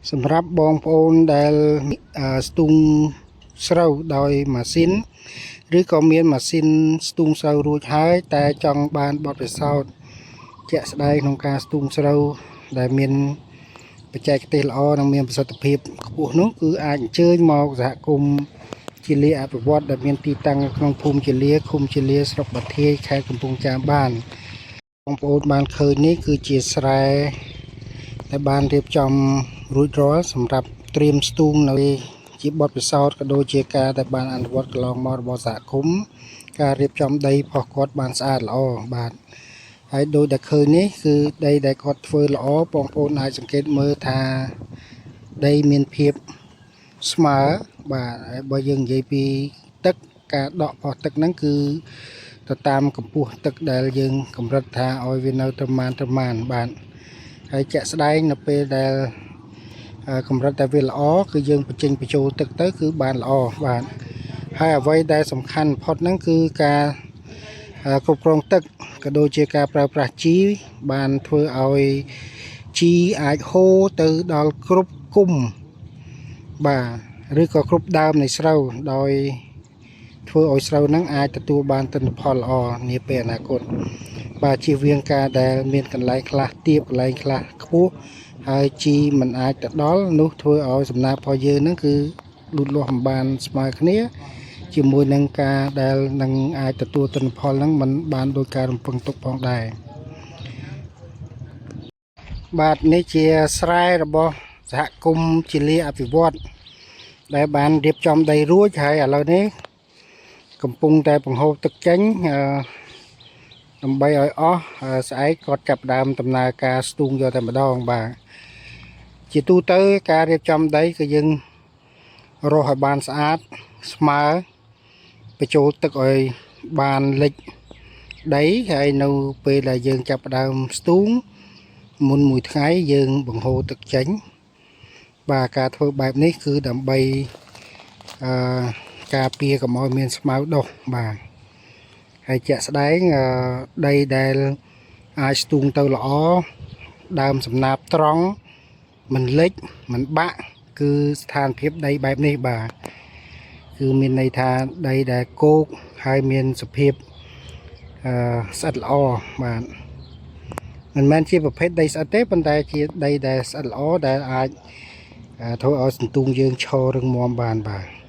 សម្រាប់បងប្អូនដែលស្ទូងស្រូវដោយម៉ាស៊ីនឬក៏មានម៉ាស៊ីនស្ទូងស្រូវរួចហើយតែចង់បានបទពិសោធន៍ជាក់ស្ដែងក្នុងការស្ទូងស្រូវដែលមានបច្ចេកទេសល្អនិងមានប្រសិទ្ធភាពខ្ពស់នោះគឺអាចអញ្ជើញមកសហគមន៍ជាលាអភិវឌ្ឍដែលមានទីតាំងនៅក្នុងភូមិជាលាឃុំជាលាស្រុកបាធាយខេត្តកំពង់ចាមបានបងប្អូនបានឃើញនេះគឺជាស្រែដែលបានរៀបចំរួចរាល់សម្រាប់ត្រៀមស្ទូងនៅជាបទពិសោធន៍ក៏ដូចជាការដែលបានអនុវត្តកន្លងមករបស់សហគមន៍ការរៀបចំដីផុសគាត់បានស្អាតល្អបាទហើយដោយដែលឃើញនេះគឺដីដែលគាត់ធ្វើល្អបងប្អូនអាចសង្កេតមើលថាដីមានភាពស្មើបាទហើយបើយើងនិយាយពីទឹកការដកផុសទឹកហ្នឹងគឺទៅតាមកម្ពស់ទឹកដែលយើងកម្រិតថាឲ្យវានៅត្រឹមម៉ានត្រឹមម៉ានបាទហើយជាក់ស្ដែងនៅពេលដែលកម្រិតតែវាល្អគឺយើងបញ្ចេញបញ្ចូលទឹកទៅគឺបានល្អបាទហើយអ្វីដែលសំខាន់បំផុតហ្នឹងគឺការគ្រប់គ្រងទឹកក៏ដូចជាការប្រើប្រាស់ជីបានធ្វើឲ្យជីអាចហូរទៅដល់គ្រប់គុម្ពបាទឬក៏គ្រប់ដើមនៃស្រូវដោយធ្វើឲ្យស្រូវហ្នឹងអាចទទួលបានទិន្នផលល្អនាពេលអនាគតបាទជៀសវាងការដែលមានកន្លែងខ្លះទាបកន្លែងខ្លះខ្ពស់ហើយជីមិនអាចទៅដល់នោះធ្វើឲ្យសំណាបរបស់យើងហ្នឹងគឺលូតលាស់មិនបានស្មើគ្នាជាមួយនឹងការដែលនឹងអាចទទួលទិន្នផលហ្នឹងមិនបានដោយការរំពឹងទុកផងដែរបាទនេះជាស្រែរបស់សហគមន៍ជាលាអភិវឌ្ឍដែលបានរៀបចំដីរួចហើយឥឡូវនេះកំពុងតែបង្ហូរទឹកចេញអឺដើម្បីឲ្យអស់ស្អែកគាត់ចាប់ដើមដំណើរការស្ទូងយកតែម្ដងបាទជាទូទៅការរៀបចំដីគឺយើងរស់ឲ្យបានស្អាតស្មើបញ្ចូលទឹកឲ្យបានលិចដីហើយនៅពេលដែលយើងចាប់ផ្ដើមស្ទូងមុនមួយថ្ងៃយើងបង្ហូរទឹកចេញបាទការធ្វើបែបនេះគឺដើម្បីអឺការពារកុំឲ្យមានស្មៅដុះបាទហើយជាក់ស្ដែងអឺដីដែលអាចស្ទូងទៅល្អដើមសំណាបត្រង់មិនលិចមិនបាក់គឺស្ថានភាពដីបែបនេះបាទគឺមានន័យថាដីដែលគោកហើយមានសភាពអឺស្អិតល្អបាទមិនមែនជាប្រភេទដីស្អិតទេប៉ុន្តែជាដីដែលស្អិតល្អដែលអាចធ្វើឲ្យសន្ទូងយើងឈររឹងមាំបានបាទ។